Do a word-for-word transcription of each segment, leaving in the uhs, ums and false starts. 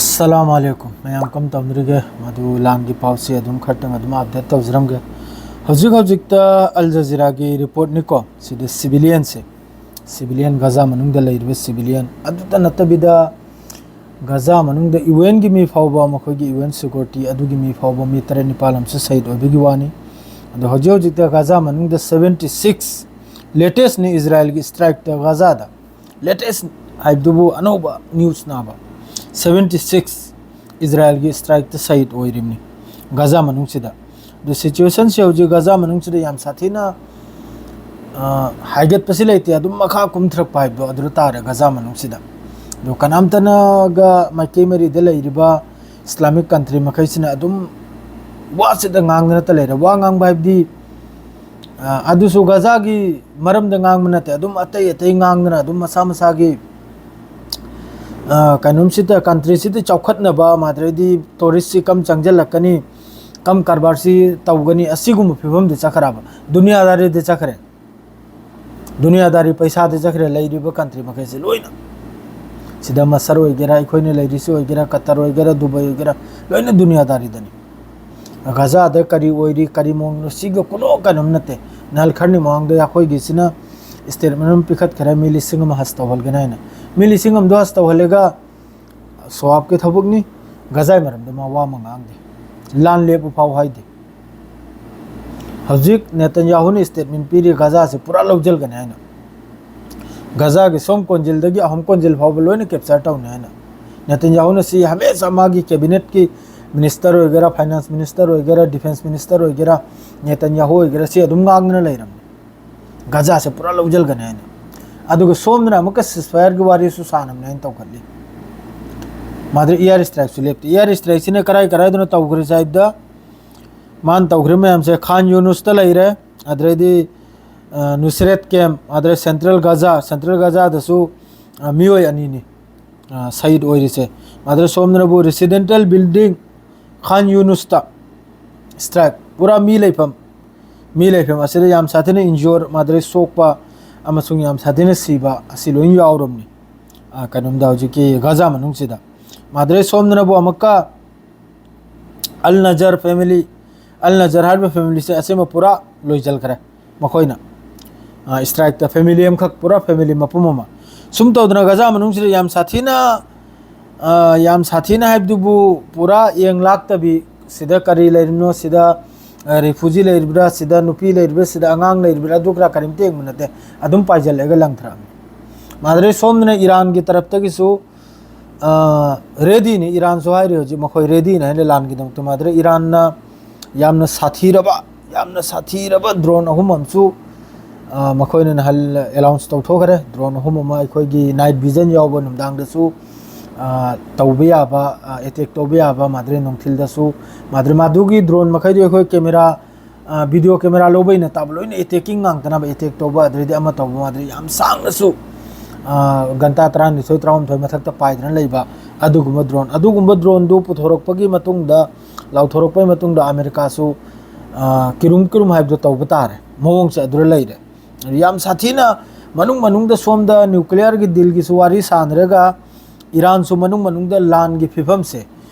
ꯑꯁꯂꯥꯃꯨ ꯑꯂꯩꯀꯨꯝ꯫ ꯃꯌꯥꯝ ꯀꯝ ꯇꯧꯅꯔꯤꯒꯦ? ꯃꯗꯨ ꯂꯥꯟꯒꯤ ꯄꯥꯎꯁꯦ ꯑꯗꯨꯝ ꯈꯔꯇꯪ ꯑꯗꯨꯝ ꯑꯞꯗꯦꯠ ꯇꯧꯖꯔꯝꯒꯦ꯫ ꯍꯧꯖꯤꯛ ꯍꯧꯖꯤꯛꯇ ꯑꯜ ꯖꯖꯤꯔꯥꯒꯤ ꯔꯤꯄꯣꯔꯠꯅꯤꯀꯣ, ꯁꯤꯗ ꯁꯤꯚꯤꯂꯤꯌꯟꯁꯦ, ꯁꯤꯚꯤꯂꯤꯌꯟ, ꯒꯖꯥ ꯃꯅꯨꯡꯗ ꯂꯩꯔꯤꯕ ꯁꯤꯚꯤꯂꯤꯌꯟ ꯑꯗꯨꯇ ꯅꯠꯇꯕꯤꯗ, ꯒꯖꯥ ꯃꯅꯨꯡꯗ ꯌꯨ ꯑꯦꯟꯒꯤ ꯃꯤ ꯐꯥꯎꯕ, ꯃꯈꯣꯏꯒꯤ ꯌꯨ ꯑꯦꯟ ꯁꯦꯀ꯭ꯌꯨꯔꯤꯇꯤ ꯑꯗꯨꯒꯤ ꯃꯤ ꯐꯥꯎꯕ, ꯃꯤ ꯇꯔꯦꯠ ꯅꯤꯄꯥꯜ ꯑꯃꯁꯨ ꯁꯍꯤꯗ ꯑꯣꯏꯕꯒꯤ ꯋꯥꯅꯤ꯫ ꯑꯗꯣ ꯍꯧꯖꯤꯛ ꯍꯧꯖꯤꯛꯇ ꯒꯖꯥ ꯃꯅꯨꯡꯗ ꯁꯚꯦꯟꯇꯤ ꯁꯤꯛꯁ, ꯂꯦꯇꯦꯁꯅꯤ ꯏꯖꯔꯥꯏꯜꯒꯤ ꯁ꯭ꯇ꯭ꯔꯥꯏꯛꯇ ꯒꯖꯥꯗ, ꯂꯦꯇꯦꯁ ꯍꯥꯏꯕꯗꯨꯕꯨ ꯑꯅꯧꯕ ꯅ꯭ꯌꯨꯁꯅꯥꯕ, ꯁꯚꯦꯟꯇꯤ ꯁꯤꯛꯁ ꯏꯖꯔꯥꯏꯜꯒꯤ ꯁ꯭ꯇ꯭ꯔꯥꯏꯛꯇ ꯁꯍꯤꯗ ꯑꯣꯏꯔꯤꯕꯅꯤ ꯒꯖꯥ ꯃꯅꯨꯡꯁꯤꯗ꯫ ꯑꯗꯨ ꯁꯤꯆꯨꯋꯦꯁꯟꯁꯤ ꯍꯧꯖꯤꯛ ꯒꯖꯥ ꯃꯅꯨꯡꯁꯤꯗ ꯌꯥꯝ ꯁꯥꯊꯤꯅ, ꯑ, ꯍꯥꯏꯒꯠꯄꯁꯤ ꯂꯩꯇꯦ, ꯑꯗꯨꯝ ꯃꯈꯥ ꯀꯨꯝꯊꯔꯛꯄ ꯍꯥꯏꯕꯗꯣ ꯑꯗꯨꯗ ꯇꯥꯔꯦ ꯒꯖꯥ ꯃꯅꯨꯡꯁꯤꯗ꯫ ꯑꯗꯨ ꯀꯅꯥꯝꯇꯅꯒ ꯃꯥꯏꯀꯩ ꯃꯔꯤꯗ ꯂꯩꯔꯤꯕ ꯏꯁꯂꯥꯃꯤꯛ ꯀꯟꯇ꯭ꯔꯤ ꯃꯈꯩꯁꯤꯅ ꯑꯗꯨꯝ ꯋꯥꯁꯤꯗ ꯉꯥꯡꯗꯅꯇ ꯂꯩꯔꯦ꯫ ꯋꯥ ꯉꯥꯡꯕ ꯍꯥꯏꯕꯗꯤ, ꯑ, ꯑꯗꯨꯁꯨ ꯒꯖꯥꯒꯤ ꯃꯔꯝꯗ ꯉꯥꯡꯕ ꯅꯠꯇꯦ, ꯑꯗꯨꯝ ꯑꯇꯩ ꯑꯇꯩ ꯉꯥꯡꯗꯅ ꯑꯗꯨꯝ ꯃꯁꯥ ꯃꯁꯥꯒꯤ, ꯑ, ꯀꯩꯅꯣꯝꯁꯤꯗ, ꯀꯟꯇ꯭ꯔꯤꯁꯤꯗ ꯆꯥꯎꯈꯠꯅꯕ, ꯃꯥꯗ꯭ꯔꯗꯤ ꯇꯨꯔꯤꯁꯁꯤ ꯀꯝ ꯆꯪꯁꯤꯜꯂꯛꯀꯅꯤ, ꯀꯝ ꯀꯔꯕꯥꯔꯁꯤ ꯇꯧꯒꯅꯤ, ꯑꯁꯤꯒꯨꯝꯕ ꯐꯤꯕꯝꯗ ꯆꯠꯈ꯭ꯔꯕ, ꯗꯨꯅꯤꯌꯥꯗꯥꯔꯤꯗ ꯆꯠꯈ꯭ꯔꯦ꯫ ꯗꯨꯅꯤꯌꯥꯗꯥꯔꯤ ꯄꯩꯁꯥꯗ ꯆꯠꯈ꯭ꯔꯦ ꯂꯩꯔꯤꯕ ꯀꯟꯇ꯭ꯔꯤ ꯃꯈꯩꯁꯦ ꯂꯣꯏꯅ꯫ ꯁꯤꯗ ꯃꯁꯔ ꯑꯣꯏꯒꯦꯔꯥ, ꯑꯩꯈꯣꯏꯅ ꯂꯩꯔꯤꯁꯤ ꯑꯣꯏꯒꯦꯔꯥ, ꯀꯇꯔ ꯑꯣꯏꯒꯦꯔꯥ, ꯗꯨꯕꯥꯏ ꯑꯣꯏꯒꯦꯔꯥ, ꯂꯣꯏꯅ ꯗꯨꯅꯤꯌꯥꯗꯥꯔꯤꯗꯅꯤ꯫ ꯒꯖꯥꯗ ꯀꯔꯤ ꯑꯣꯏꯔꯤ, ꯀꯔꯤ ꯃꯑꯣꯡꯅꯣ, ꯁꯤꯒ ꯀꯨꯅꯣ ꯀꯩꯅꯣꯝ ꯅꯠꯇꯦ꯫ ꯅꯍꯥꯟ ꯈꯔꯅꯤ ꯃꯃꯥꯡꯗ ꯑꯩꯈꯣꯏꯒꯤꯁꯤꯅ ꯁ꯭ꯇꯦꯠꯃꯦꯟ ꯑꯃ ꯄꯤꯈꯠꯈ꯭ꯔꯦ, ꯃꯤ ꯂꯤꯁꯤꯡ ꯑꯃ ꯍꯖ ꯇꯧꯍꯜꯒꯅꯤ ꯍꯥꯏꯅ꯫ ꯃꯤ ꯂꯤꯁꯤꯡ ꯑꯃꯗꯣ ꯍꯖ ꯇꯧꯍꯜꯂꯒ ꯁꯣꯋꯥꯕꯀꯤ ꯊꯕꯛꯅꯤ, ꯒꯖꯥꯒꯤ ꯃꯔꯝꯗ ꯃꯥ ꯋꯥ ꯑꯃ ꯉꯥꯡꯗꯦ, ꯂꯥꯟ ꯂꯦꯞꯄ ꯐꯥꯎ ꯍꯥꯏꯗꯦ꯫ ꯍꯧꯖꯤꯛ ꯅꯦꯇꯟꯌꯥꯍꯨꯅ ꯁ꯭ꯇꯦꯠꯃꯦꯟ ꯄꯤꯔꯤ, ꯒꯖꯥꯁꯦ ꯄꯨꯔꯥ ꯂꯧꯁꯤꯟꯒꯅꯤ ꯍꯥꯏꯅ꯫ ꯒꯖꯥꯒꯤ ꯁꯣꯝ ꯀꯣꯟꯖꯤꯜꯗꯒꯤ ꯑꯍꯨꯝ ꯀꯣꯟꯖꯤꯜ ꯐꯥꯎꯕ ꯂꯣꯏꯅ ꯀꯦꯞꯆꯔ ꯇꯧꯅꯤ ꯍꯥꯏꯅ꯫ ꯅꯦꯇꯟꯌꯥꯍꯨꯅ ꯁꯤ ꯍꯃꯦꯁꯥ ꯃꯥꯒꯤ ꯀꯦꯕꯤꯅꯦꯠꯀꯤ ꯃꯤꯅꯤꯁꯇꯔ ꯑꯣꯏꯒꯦꯔꯥ, ꯐꯥꯏꯅꯥꯟꯁ ꯃꯤꯅꯤꯁꯇꯔ ꯑꯣꯏꯒꯦꯔꯥ, ꯗꯤꯐꯦꯟꯁ ꯃꯤꯅꯤꯁꯇꯔ ꯑꯣꯏꯒꯦꯔꯥ, ꯅꯦꯇꯟꯌꯥꯍꯨ ꯑꯣꯏꯒꯦꯔꯥ, ꯁꯤ ꯑꯗꯨꯝ ꯉꯥꯡꯗꯅ ꯂꯩꯔꯝꯅꯤ꯫ ꯒꯖꯥꯁꯦ ꯄꯨꯔꯥ ꯂꯧꯁꯤꯟꯒꯅꯤ ꯍꯥꯏꯅ꯫ ꯑꯗꯨꯒ ꯁꯣꯝꯗꯅ ꯑꯃꯨꯛꯀ ceasefire ꯒꯤ ꯋꯥꯔꯤꯁꯨ ꯁꯥꯟꯅꯕꯅꯦ ꯍꯥꯏꯅ ꯇꯧꯈꯠꯂꯤ꯫ ꯃꯥꯗꯤ ꯏꯌꯥꯔ ꯏꯁꯇ꯭ꯔꯥꯏꯛꯁꯨ ꯂꯦꯞꯇꯦ꯫ ꯏꯌꯥꯔ ꯏꯁꯇ꯭ꯔꯥꯏꯛꯁꯤꯅ ꯀꯔꯥꯏ ꯀꯔꯥꯏꯗꯅꯣ ꯇꯧꯈ꯭ꯔꯤꯁꯦ ꯍꯥꯏꯕꯗ, ꯃꯥꯅ ꯇꯧꯈ꯭ꯔꯤꯕ ꯃꯌꯥꯝꯁꯦ ꯈꯥꯟ ꯌꯨꯅꯨꯁꯇ ꯂꯩꯔꯦ, ꯑꯗꯨꯗꯩꯗꯤ, ꯑ, ꯅꯨꯁꯔꯦꯠ ꯀꯦꯝ, ꯑꯗꯨꯗꯩ ꯁꯦꯟꯇ꯭ꯔꯦꯜ ꯒꯖꯥ, ꯁꯦꯟꯇ꯭ꯔꯦꯜ ꯒꯖꯥꯗꯁꯨ, ꯑ, ꯃꯤꯑꯣꯏ ꯑꯅꯤꯅꯤ, ꯑ, ꯁꯍꯤꯗ ꯑꯣꯏꯔꯤꯁꯦ꯫ ꯑꯗꯨꯗ ꯁꯣꯝꯗꯅꯕꯨ ꯔꯦꯁꯤꯗꯦꯟꯇꯦꯜ ꯕꯤꯜꯗꯤꯡ ꯈꯥꯟ ꯌꯨꯅꯨꯁꯇ ꯁ꯭ꯇ꯭ꯔꯥꯏꯛ, ꯄꯨꯔꯥ ꯃꯤ ꯂꯩꯐꯝ, ꯃꯤ ꯂꯩꯐꯝ ꯑꯁꯤꯗ ꯌꯥꯝ ꯁꯥꯊꯤꯅ ꯏꯟꯖꯣꯔ, ꯃꯥꯗꯔꯤ ꯁꯣꯛꯄ ꯑꯃꯁꯨꯡ ꯌꯥꯝ ꯁꯥꯊꯤꯅ ꯁꯤꯕ ꯑꯁꯤ ꯂꯣꯏ ꯌꯥꯎꯔꯕꯅꯤ꯫ ꯑ, ꯀꯩꯅꯣꯝꯗ ꯍꯧꯖꯤꯛꯀꯤ ꯒꯖꯥ ꯃꯅꯨꯡꯁꯤꯗ꯫ ꯃꯥꯗ꯭ꯔꯦ ꯁꯣꯝꯗꯅꯕꯨ ꯑꯃꯨꯛꯀ ꯑꯜ ꯅꯖꯔ ꯐꯦꯃꯤꯂꯤ, ꯑꯜ ꯅꯖꯔ ꯍꯥꯏꯔꯤꯕ ꯐꯦꯃꯤꯂꯤꯁꯦ ꯑꯁꯤꯃ ꯄꯨꯔꯥ ꯂꯣꯏꯁꯤꯟꯈ꯭ꯔꯦ ꯃꯈꯣꯏꯅ꯫ ꯏꯁꯇ꯭ꯔꯥꯏꯛꯇ ꯐꯦꯃꯤꯂꯤ ꯑꯃꯈꯛ, ꯄꯨꯔꯥ ꯐꯦꯃꯤꯂꯤ ꯃꯄꯨꯝ ꯑꯃ꯫ ꯁꯨꯝ ꯇꯧꯗꯅ ꯒꯖꯥ ꯃꯅꯨꯡꯁꯤꯗ ꯌꯥꯝ ꯁꯥꯊꯤꯅ, ꯑ, ꯌꯥꯝ ꯁꯥꯊꯤꯅ ꯍꯥꯏꯕꯗꯨꯕꯨ ꯄꯨꯔꯥ ꯌꯦꯡ ꯂꯥꯛꯇꯕꯤ, ꯁꯤꯗ ꯀꯔꯤ ꯂꯩꯔꯤꯕꯅꯣ, ꯁꯤꯗ, ꯑ, ꯔꯤꯐ꯭ꯌꯨꯖꯤ ꯂꯩꯔꯤꯕ꯭ꯔꯥ, ꯁꯤꯗ ꯅꯨꯄꯤ ꯂꯩꯔꯤꯕ꯭ꯔꯥ, ꯁꯤꯗ ꯑꯉꯥꯡ ꯂꯩꯔꯤꯕ꯭ꯔꯥ, ꯑꯗꯨ ꯈꯔ ꯀꯔꯤꯝꯇ ꯌꯦꯡꯕ ꯅꯠꯇꯦ꯫ ꯑꯗꯨꯝ ꯄꯥꯏꯁꯤꯜꯂꯛꯑꯒ ꯂꯪꯊꯔꯛꯑꯕꯅꯤ꯫ ꯃꯥꯗ꯭ꯔꯦ ꯁꯣꯝꯗꯅ ꯏꯔꯥꯟꯒꯤ ꯇꯔꯞꯇꯒꯤꯁꯨ, ꯑ, ꯔꯦꯗꯤꯅꯤ, ꯏꯔꯥꯟꯁꯨ ꯍꯥꯏꯔꯤ ꯍꯧꯖꯤꯛ ꯃꯈꯣꯏ ꯔꯦꯗꯤꯅꯤ ꯍꯥꯏꯅ ꯂꯥꯟꯒꯤꯗꯃꯛꯇ꯫ ꯃꯥꯗ꯭ꯔꯦ ꯏꯔꯥꯟꯅ ꯌꯥꯝꯅ ꯁꯥꯊꯤꯔꯕ, ꯌꯥꯝꯅ ꯁꯥꯊꯤꯔꯕ ꯗ꯭ꯔꯣꯟ ꯑꯍꯨꯝ ꯑꯃꯁꯨ, ꯑ, ꯃꯈꯣꯏꯅ ꯅꯍꯥꯟ ꯑꯦꯅꯥꯎꯟꯁ ꯇꯧꯊꯣꯛꯈ꯭ꯔꯦ꯫ ꯗ꯭ꯔꯣꯟ ꯑꯍꯨꯝ ꯑꯃ ꯑꯩꯈꯣꯏꯒꯤ ꯅꯥꯏꯠ ꯚꯤꯖꯟ ꯌꯥꯎꯕ ꯅꯨꯡꯗꯥꯡꯗꯁꯨ, ꯑ, ꯇꯧꯕ ꯌꯥꯕ, ꯑ, ꯑꯦꯇꯦꯛ ꯇꯧꯕ ꯌꯥꯕ, ꯃꯥꯗ꯭ꯔꯦ ꯅꯨꯡꯊꯤꯜꯗꯁꯨ꯫ ꯃꯥꯗ꯭ꯔꯦ ꯃꯗꯨꯒꯤ ꯗ꯭ꯔꯣꯟ ꯃꯈꯩꯗꯨ ꯑꯩꯈꯣꯏ ꯀꯦꯃꯦꯔꯥ, ꯑ, ꯚꯤꯗꯤꯑꯣ ꯀꯦꯃꯦꯔꯥ ꯂꯧꯕꯩ ꯅꯠꯇꯕ, ꯂꯣꯏꯅ ꯑꯦꯇꯦꯛꯀꯤꯡ ꯉꯥꯛꯇꯅꯕ, ꯑꯦꯇꯦꯛ ꯇꯧꯕ, ꯑꯗꯨꯗꯩꯗꯤ ꯑꯃ ꯇꯧꯕ, ꯃꯥꯗ꯭ꯔꯦ ꯌꯥꯝ ꯁꯥꯡꯅꯁꯨ, ꯑ, ꯘꯟꯇꯥ ꯇꯔꯥꯅꯤꯊꯣꯏ, ꯇꯔꯥꯍꯨꯝꯗꯣꯏ ꯃꯊꯛꯇ ꯄꯥꯏꯗꯅ ꯂꯩꯕ ꯑꯗꯨꯒꯨꯝꯕ ꯗ꯭ꯔꯣꯟ꯫ ꯑꯗꯨꯒꯨꯝꯕ ꯗ꯭ꯔꯣꯟꯗꯨ ꯄꯨꯊꯣꯔꯛꯄꯒꯤ ꯃꯇꯨꯡꯗ, ꯂꯥꯎꯊꯣꯔꯛꯄꯒꯤ ꯃꯇꯨꯡꯗ ꯑꯃꯦꯔꯤꯀꯥꯁꯨ, ꯑ, ꯀꯤꯔꯨꯝ ꯀꯤꯔꯨꯝ ꯍꯥꯏꯕꯗꯣ ꯇꯧꯕ ꯇꯥꯔꯦ꯫ ꯃꯑꯣꯡꯁꯦ ꯑꯗꯨꯗ ꯂꯩꯔꯦ꯫ ꯌꯥꯝ ꯁꯥꯊꯤꯅ ꯃꯅꯨꯡ ꯃꯅꯨꯡꯗ ꯁꯣꯝꯗ ꯅ꯭ꯌꯨꯀ꯭ꯂꯤꯌꯔꯒꯤ ꯗꯤꯜꯒꯤꯁꯨ ꯋꯥꯔꯤ ꯁꯥꯟꯅꯔꯒ ꯏꯔꯥꯟꯁꯨ ꯃꯅꯨꯡ ꯃꯅꯨꯡꯗ ꯂꯥꯟꯒꯤ ꯐꯤꯕꯝꯁꯦ,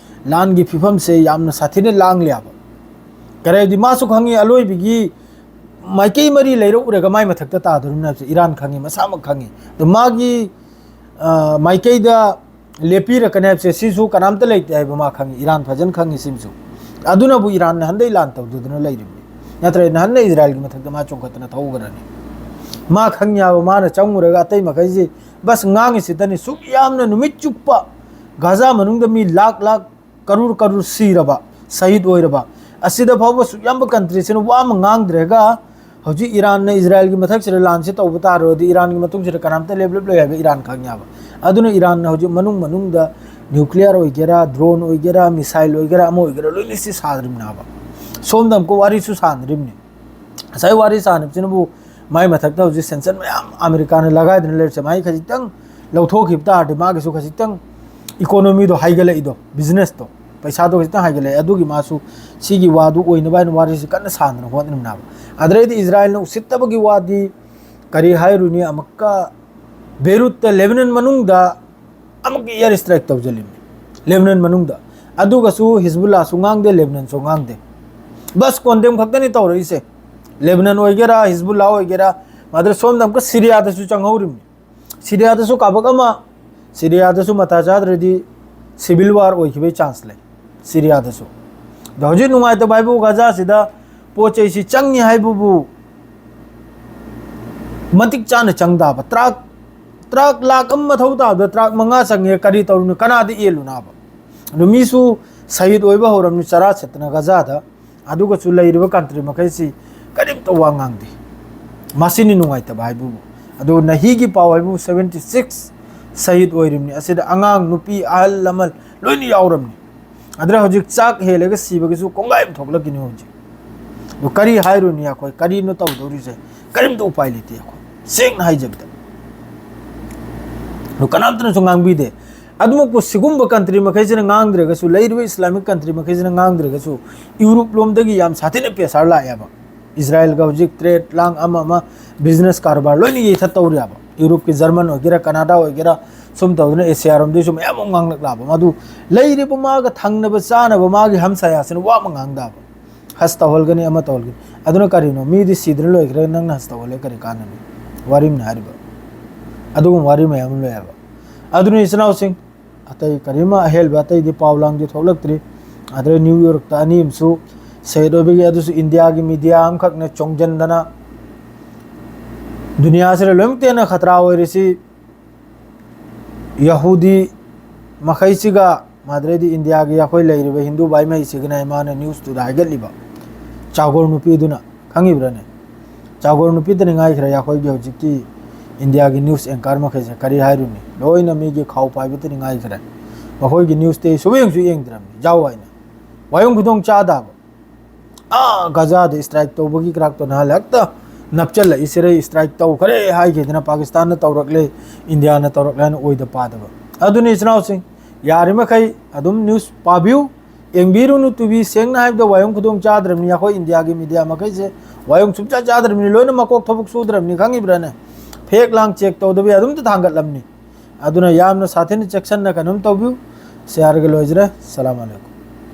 ꯂꯥꯟꯒꯤ ꯐꯤꯕꯝꯁꯦ ꯌꯥꯝꯅ ꯁꯥꯊꯤꯅ ꯂꯥꯡꯂꯦꯕ꯫ ꯀꯔꯤ ꯍꯥꯏꯗꯤ ꯃꯥꯁꯨ ꯈꯪꯉꯤ ꯑꯂꯣꯏꯕꯒꯤ ꯃꯥꯏꯀꯩ ꯃꯔꯤ ꯂꯩꯔꯛꯎꯔꯒ ꯃꯥꯏ ꯃꯊꯛꯇ ꯇꯥꯗꯣꯔꯤꯕꯅꯤ ꯍꯥꯏꯕꯁꯦ ꯏꯔꯥꯟ ꯈꯪꯉꯤ, ꯃꯁꯥꯃꯛ ꯈꯪꯉꯤ꯫ ꯑꯗꯣ ꯃꯥꯒꯤ, ꯑ, ꯃꯥꯏꯀꯩꯗ ꯂꯦꯞꯄꯤꯔꯛꯀꯅꯤ ꯍꯥꯏꯕꯁꯦ ꯁꯤꯁꯨ ꯀꯅꯥꯝꯇ ꯂꯩꯇꯦ ꯍꯥꯏꯕ ꯃꯥ ꯈꯪꯉꯤ, ꯏꯔꯥꯟ ꯐꯖꯅ ꯈꯪꯉꯤ ꯁꯤꯃꯁꯨ꯫ ꯑꯗꯨꯅꯕꯨ ꯏꯔꯥꯟꯅ ꯍꯟꯗꯩ ꯂꯥꯟ ꯇꯧꯗꯗꯅ ꯂꯩꯔꯤꯕꯅꯤ꯫ ꯅꯠꯇ꯭ꯔꯗꯤ ꯅꯍꯥꯟꯅ ꯏꯖꯔꯥꯏꯜꯒꯤ ꯃꯊꯛꯇ ꯃꯥ ꯆꯣꯡꯈꯠꯇꯅ ꯊꯧꯈ꯭ꯔꯅꯤ꯫ ꯃꯥ ꯈꯪꯉꯤ ꯍꯥꯏꯕ, ꯃꯥꯅ ꯆꯪꯉꯨꯔꯒ ꯑꯇꯩ ꯃꯈꯩꯁꯤ ꯕꯁ ꯉꯥꯡꯉꯤꯁꯤꯗꯅꯤ꯫ ꯁꯨꯛ ꯌꯥꯝꯅ ꯅꯨꯃꯤꯠ ꯆꯨꯞꯄ ꯒꯥꯖꯥ ꯃꯅꯨꯡꯗ ꯃꯤ ꯂꯥꯛ ꯂꯥꯛ, ꯀꯔꯨꯔ ꯀꯔꯨꯔ ꯁꯤꯔꯕ, ꯁꯍꯤꯗ ꯑꯣꯏꯔꯕ, ꯑꯁꯤꯗ ꯐꯥꯎꯕ ꯁꯨꯛ ꯌꯥꯝꯕ ꯀꯟꯇ꯭ꯔꯤꯁꯤꯅ ꯋꯥ ꯑꯃ ꯉꯥꯡꯗ꯭ꯔꯒ ꯍꯧꯖꯤꯛ ꯏꯔꯥꯟꯅ ꯏꯖꯔꯥꯏꯜꯒꯤ ꯃꯊꯛꯁꯤꯗ ꯂꯥꯟꯁꯤ ꯇꯧꯕ ꯇꯥꯔꯒꯗꯤ ꯏꯔꯥꯟꯒꯤ ꯃꯇꯨꯡꯁꯤꯗ ꯀꯅꯥꯝꯇ ꯂꯦꯞꯂꯞꯂꯣꯏ ꯍꯥꯏꯕ ꯏꯔꯥꯟ ꯈꯪꯉꯦꯕ꯫ ꯑꯗꯨꯅ ꯏꯔꯥꯟꯅ ꯍꯧꯖꯤꯛ ꯃꯅꯨꯡ ꯃꯅꯨꯡꯗ ꯅ꯭ꯌꯨꯀ꯭ꯂꯤꯌꯔ ꯑꯣꯏꯒꯦꯔꯥ, ꯗ꯭ꯔꯣꯟ ꯑꯣꯏꯒꯦꯔꯥ, ꯃꯤꯁꯥꯏꯜ ꯑꯣꯏꯒꯦꯔꯥ, ꯑꯃ ꯑꯣꯏꯒꯦꯔꯥ, ꯂꯣꯏꯅ ꯁꯤ ꯁꯥꯗ꯭ꯔꯤꯕꯅꯦꯕ꯫ ꯁꯣꯝꯗ ꯑꯃꯨꯛꯀ ꯋꯥꯔꯤꯁꯨ ꯁꯥꯟꯅꯔꯤꯕꯅꯤ꯫ ꯉꯁꯥꯏ ꯋꯥꯔꯤ ꯁꯥꯟꯅꯕꯁꯤꯅꯕꯨ ꯃꯥꯏ ꯃꯊꯛꯇ ꯍꯧꯖꯤꯛ ꯁꯦꯡꯁꯟ ꯃꯌꯥꯝ ꯑꯃꯦꯔꯤꯀꯥꯅ ꯂꯒꯥꯏꯗꯨꯅ ꯂꯩꯔꯤꯁꯦ, ꯃꯥꯏ ꯈꯖꯤꯛꯇꯪ ꯂꯧꯊꯣꯛꯈꯤꯕ ꯇꯥꯔꯗꯤ ꯃꯥꯒꯤꯁꯨ ꯈꯖꯤꯛꯇꯪ ꯏꯀꯣꯅꯣꯃꯤꯗꯣ ꯍꯥꯏꯒꯠꯂꯛꯏꯗꯣ, ꯕꯤꯖꯤꯅꯦꯁꯇꯣ, ꯄꯩꯁꯥꯗꯣ ꯈꯖꯤꯛꯇꯪ ꯍꯥꯏꯒꯠꯂꯛꯑꯦ꯫ ꯑꯗꯨꯒꯤ ꯃꯥꯁꯨ ꯁꯤꯒꯤ ꯋꯥꯗꯨ ꯑꯣꯏꯅꯕ ꯍꯥꯏꯅ ꯋꯥꯔꯤꯁꯤ ꯀꯟꯅ ꯁꯥꯟꯗꯅ ꯍꯣꯠꯅꯔꯤꯕꯅꯦꯕ꯫ ꯑꯗꯩꯗꯤ ꯏꯖꯔꯥꯏꯜꯅ ꯎꯁꯤꯠꯇꯕꯒꯤ ꯋꯥꯗꯤ ꯀꯔꯤ ꯍꯥꯏꯔꯨꯅꯤ, ꯑꯃꯨꯛꯀ ꯕꯦꯔꯨꯠꯇ, ꯂꯦꯕꯅꯟ ꯃꯅꯨꯡꯗ ꯑꯃꯨꯛꯀ ꯑꯦꯌꯔ ꯏꯁꯇ꯭ꯔꯥꯏꯛ ꯇꯧꯁꯤꯜꯂꯤꯕꯅꯤ꯫ ꯂꯦꯕꯅꯟ ꯃꯅꯨꯡꯗ꯫ ꯑꯗꯨꯒꯁꯨ ꯍꯤꯖꯕꯨꯜꯂꯥꯁꯨ ꯉꯥꯡꯗꯦ, ꯂꯦꯕꯅꯟꯁꯨ ꯉꯥꯡꯗꯦ꯫ ꯕꯁ condemn ꯈꯛꯇꯅꯤ ꯇꯧꯔꯛꯏꯁꯦ꯫ ꯂꯦꯕꯅꯟ ꯑꯣꯏꯒꯦꯔꯥ, ꯍꯤꯖꯕꯨꯜꯂꯥ ꯑꯣꯏꯒꯦꯔꯥ, ꯃꯥꯗ꯭ꯔ ꯁꯣꯝꯗ ꯑꯃꯨꯛꯀ ꯁꯤꯔꯤꯌꯥꯗꯁꯨ ꯆꯪꯍꯧꯔꯤꯕꯅꯤ꯫ ꯁꯤꯔꯤꯌꯥꯗꯁꯨ ꯀꯥꯕꯛ ꯑꯃ, ꯁꯤꯔꯤꯌꯥꯗꯁꯨ ꯃꯇꯥ ꯆꯥꯗ꯭ꯔꯗꯤ civil war ꯑꯣꯏꯈꯤꯕꯒꯤ chance ꯂꯩ ꯁꯤꯔꯤꯌꯥꯗꯁꯨ꯫ ꯑꯗꯣ ꯍꯧꯖꯤꯛ ꯅꯨꯡꯉꯥꯏꯇꯕ ꯍꯥꯏꯕꯨ ꯒꯖꯥꯁꯤꯗ ꯄꯣꯠ ꯆꯩꯁꯤ ꯆꯪꯉꯤ ꯍꯥꯏꯕꯕꯨ ꯃꯇꯤꯛ ꯆꯥꯅ ꯆꯪ ꯇꯥꯕ꯫ ꯇ꯭ꯔꯥꯛ, ꯇ꯭ꯔꯥꯛ ꯂꯥꯛ ꯑꯃ ꯃꯊꯧ ꯇꯥꯕꯗ ꯇ꯭ꯔꯥꯛ ꯃꯉꯥ ꯆꯪꯉꯦ, ꯀꯔꯤ ꯇꯧꯔꯨꯅꯤ? ꯀꯅꯥꯗ ꯌꯦꯜꯂꯨꯅꯥꯕ? ꯑꯗꯨ ꯃꯤꯁꯨ ꯁꯍꯤꯗ ꯑꯣꯏꯕ ꯍꯧꯔꯝꯅꯤ ꯆꯔꯥ ꯁꯦꯠꯇꯅ ꯒꯖꯥꯗ꯫ ꯑꯗꯨꯒꯁꯨ ꯂꯩꯔꯤꯕ country ꯃꯈꯩꯁꯤ ꯀꯔꯤꯝꯇ ꯋꯥ ꯉꯥꯡꯗꯦ꯫ ꯃꯁꯤꯅꯤ ꯅꯨꯡꯉꯥꯏꯇꯕ ꯍꯥꯏꯕꯕꯨ꯫ ꯑꯗꯨ ꯅꯍꯤꯒꯤ ꯄꯥꯎ ꯍꯥꯏꯕꯕꯨ seventy six ꯁꯍꯤꯗ ꯑꯣꯏꯔꯤꯕꯅꯤ꯫ ꯑꯁꯤꯗ ꯑꯉꯥꯡ, ꯅꯨꯄꯤ, ꯑꯍꯜ ꯂꯃꯟ ꯂꯣꯏꯅ ꯌꯥꯎꯔꯝꯅꯤ꯫ ꯑꯗꯨꯅ ꯍꯧꯖꯤꯛ ꯆꯥꯛ ꯍꯦꯜꯂꯒ ꯁꯤꯕꯒꯤꯁꯨ ꯀꯣꯡꯒꯥꯏ ꯑꯃ ꯊꯣꯛꯂꯛꯈꯤꯅꯤ ꯍꯧꯖꯤꯛ꯫ ꯑꯗꯨ ꯀꯔꯤ ꯍꯥꯏꯔꯨꯅꯤ ꯑꯩꯈꯣꯏ? ꯀꯔꯤꯅꯣ ꯇꯧꯗꯧꯔꯤꯁꯦ? ꯀꯔꯤꯝꯇ ꯎꯄꯥꯏ ꯂꯩꯇꯦ ꯑꯩꯈꯣꯏ, ꯁꯦꯡꯅ ꯍꯥꯏꯖꯕꯗ꯫ ꯑꯗꯨ ꯀꯅꯥꯝꯇꯅꯁꯨ ꯉꯥꯡꯕꯤꯗꯦ꯫ ꯑꯗꯨꯃꯛꯄꯨ ꯁꯤꯒꯨꯝꯕ country ꯃꯈꯩꯁꯤꯅ ꯉꯥꯡꯗ꯭ꯔꯒꯁꯨ, ꯂꯩꯔꯤꯕ Islamic country ꯃꯈꯩꯁꯤꯅ ꯉꯥꯡꯗ꯭ꯔꯒꯁꯨ, ꯌꯨꯔꯣꯞ ꯂꯣꯝꯗꯒꯤ ꯌꯥꯝ ꯁꯥꯊꯤꯅ pressure ꯂꯥꯛꯑꯦꯕ꯫ ꯏꯖꯔꯥꯏꯜꯒ ꯍꯧꯖꯤꯛ trade ꯂꯥꯡ ꯑꯃ ꯑꯃ business ꯀꯔꯕꯥꯔ ꯂꯣꯏꯅ ꯌꯩꯊꯠ ꯇꯧꯔꯦꯕ꯫ ꯌꯨꯔꯣꯞꯀꯤ ꯖꯔꯃꯟ ꯑꯣꯏꯒꯦꯔꯥ, ꯀꯅꯥꯗꯥ ꯑꯣꯏꯒꯦꯔꯥ, ꯁꯨꯝ ꯇꯧꯗꯅ ꯑꯦꯁꯤꯌꯥꯔꯣꯝꯗꯒꯤꯁꯨ ꯃꯌꯥꯝ ꯑꯃ ꯉꯥꯡꯂꯛꯂꯕ꯫ ꯃꯗꯨ ꯂꯩꯔꯤꯕ ꯃꯥꯒ ꯊꯪꯅꯕ ꯆꯥꯅꯕ ꯃꯥꯒꯤ ꯍꯝꯁꯥꯌꯥꯁꯤꯅ ꯋꯥ ꯑꯃ ꯉꯥꯡꯗꯕ꯫ ꯍꯖ ꯇꯧꯍꯜꯒꯅꯤ, ꯑꯃ ꯇꯧꯍꯜꯒꯅꯤ꯫ ꯑꯗꯨꯅ ꯀꯔꯤꯅꯣ? ꯃꯤꯗꯤ ꯁꯤꯗꯅ ꯂꯣꯏꯈ꯭ꯔꯦ, ꯅꯪꯅ ꯍꯖ ꯇꯧꯍꯜꯂꯦ, ꯀꯔꯤ ꯀꯥꯟꯅꯅꯤ? ꯋꯥꯔꯤꯝꯅ ꯍꯥꯏꯔꯤꯕ꯫ ꯑꯗꯨꯒꯨꯝꯕ ꯋꯥꯔꯤ ꯃꯌꯥꯝ ꯑꯃ ꯂꯩꯌꯦꯕ꯫ ꯑꯗꯨꯅ ꯏꯆꯤꯟ ꯏꯅꯥꯎꯁꯤꯡ, ꯑꯇꯩ ꯀꯔꯤꯝꯃ ꯑꯍꯦꯟꯕ ꯑꯇꯩꯗꯤ ꯄꯥꯎ ꯂꯥꯡꯗꯤ ꯊꯣꯛꯂꯛꯇ꯭ꯔꯤ꯫ ꯑꯗꯨꯗ ꯅ꯭ꯌꯨ ꯌꯣꯔꯛꯇ ꯑꯅꯤ ꯑꯃꯁꯨ ꯁꯍꯤꯗ ꯑꯣꯏꯕꯒꯤ, ꯑꯗꯨꯁꯨ ꯏꯟꯗꯤꯌꯥꯒꯤ ꯃꯤꯗꯤꯌꯥ ꯑꯃꯈꯛꯅ ꯆꯣꯡꯁꯤꯟꯗꯅ ꯗꯨꯅꯤꯌꯥꯁꯤꯗ ꯂꯣꯏꯅꯃꯛꯇ ꯍꯦꯟꯅ ꯈꯇ꯭ꯔꯥ ꯑꯣꯏꯔꯤꯁꯤ ꯌꯍꯨꯗꯤ ꯃꯈꯩꯁꯤꯒ, ꯃꯗꯨꯗꯩꯗꯤ ꯏꯟꯗꯤꯌꯥꯒꯤ ꯑꯩꯈꯣꯏ ꯂꯩꯔꯤꯕ ꯍꯤꯟꯗꯨ ꯚꯥꯏ ꯃꯩꯁꯤꯒꯅ ꯃꯥꯅ ꯅ꯭ꯌꯨꯁꯇꯨꯗ ꯍꯥꯏꯒꯠꯂꯤꯕ ꯆꯥꯒꯣꯔ ꯅꯨꯄꯤꯗꯨꯅ, ꯈꯪꯉꯤꯕ꯭ꯔꯥꯅꯦ? ꯆꯥꯒꯣꯔ ꯅꯨꯄꯤꯗꯅꯤ ꯉꯥꯏꯈ꯭ꯔꯦ ꯑꯩꯈꯣꯏꯒꯤ ꯍꯧꯖꯤꯛꯀꯤ ꯏꯟꯗꯤꯌꯥꯒꯤ ꯅ꯭ꯌꯨꯁ ꯑꯦꯡꯀꯔ ꯃꯈꯩꯁꯦ꯫ ꯀꯔꯤ ꯍꯥꯏꯔꯨꯅꯤ? ꯂꯣꯏꯅ ꯃꯤꯒꯤ ꯈꯥꯎ ꯄꯥꯏꯕꯇꯅꯤ ꯉꯥꯏꯈ꯭ꯔꯦ꯫ ꯃꯈꯣꯏꯒꯤ ꯅ꯭ꯌꯨꯁꯇꯤ ꯑꯩ ꯁꯨꯛꯌꯦꯡꯁꯨ ꯌꯦꯡꯗ꯭ꯔꯕꯅꯤ, ꯌꯥꯎ ꯍꯥꯏꯅ꯫ ꯋꯥꯌꯨꯝ ꯈꯨꯗꯣꯡ ꯆꯥꯗꯕ꯫ ꯑꯥ, ꯒꯖꯥꯗ strike ꯇꯧꯕꯒꯤ ꯀ꯭ꯔꯥꯛꯇꯣ ꯅꯍꯥꯟ ꯍꯦꯛꯇ ꯅꯞꯆꯜꯂꯛꯏꯁꯤꯔꯦ, strike ꯇꯧꯈ꯭ꯔꯦ ꯍꯥꯏꯈꯤꯗꯅ ꯄꯥꯀꯤꯁꯇꯥꯟꯅ ꯇꯧꯔꯛꯂꯦ, ꯏꯟꯗꯤꯌꯥꯅ ꯇꯧꯔꯛꯂꯦ ꯍꯥꯏꯅ ꯑꯣꯏꯗ ꯄꯥꯗꯕ꯫ ꯑꯗꯨꯅ ꯏꯆꯤꯟ ꯏꯅꯥꯎꯁꯤꯡ, ꯌꯥꯔꯤꯃꯈꯩ ꯑꯗꯨꯝ ꯅ꯭ꯌꯨꯁ ꯄꯥꯕꯤꯌꯨ, ꯌꯦꯡꯕꯤꯔꯨꯅꯨ, ꯇꯨꯕꯤ꯫ ꯁꯦꯡꯅ ꯍꯥꯏꯕꯗ ꯋꯥꯌꯨꯝ ꯈꯨꯗꯣꯡ ꯆꯥꯗ꯭ꯔꯕꯅꯤ꯫ ꯑꯩꯈꯣꯏ ꯏꯟꯗꯤꯌꯥꯒꯤ ꯃꯤꯗꯤꯌꯥ ꯃꯈꯩꯁꯦ ꯋꯥꯌꯨꯝ ꯁꯨꯡꯆꯥ ꯆꯥꯗ꯭ꯔꯕꯅꯤ, ꯂꯣꯏꯅ ꯃꯀꯣꯛ ꯊꯕꯛ ꯁꯨꯗ꯭ꯔꯕꯅꯤ, ꯈꯪꯉꯤꯕ꯭ꯔꯥꯅꯦ? ꯐꯦꯛ ꯂꯥꯡ ꯆꯦꯛ ꯇꯧꯗꯕꯤ ꯑꯗꯨꯝꯇ ꯊꯥꯡꯒꯠꯂꯝꯅꯤ꯫ ꯑꯗꯨꯅ ꯌꯥꯝꯅ ꯁꯥꯊꯤꯅ ꯆꯦꯛꯁꯤꯟꯅ ꯀꯩꯅꯣꯝ ꯇꯧꯕꯤꯌꯨ꯫ ꯁꯤꯌꯥꯔꯒ ꯂꯣꯏꯖꯔꯦ꯫ ꯁꯂꯥꯝ ꯑꯂꯩꯀꯨꯝ꯫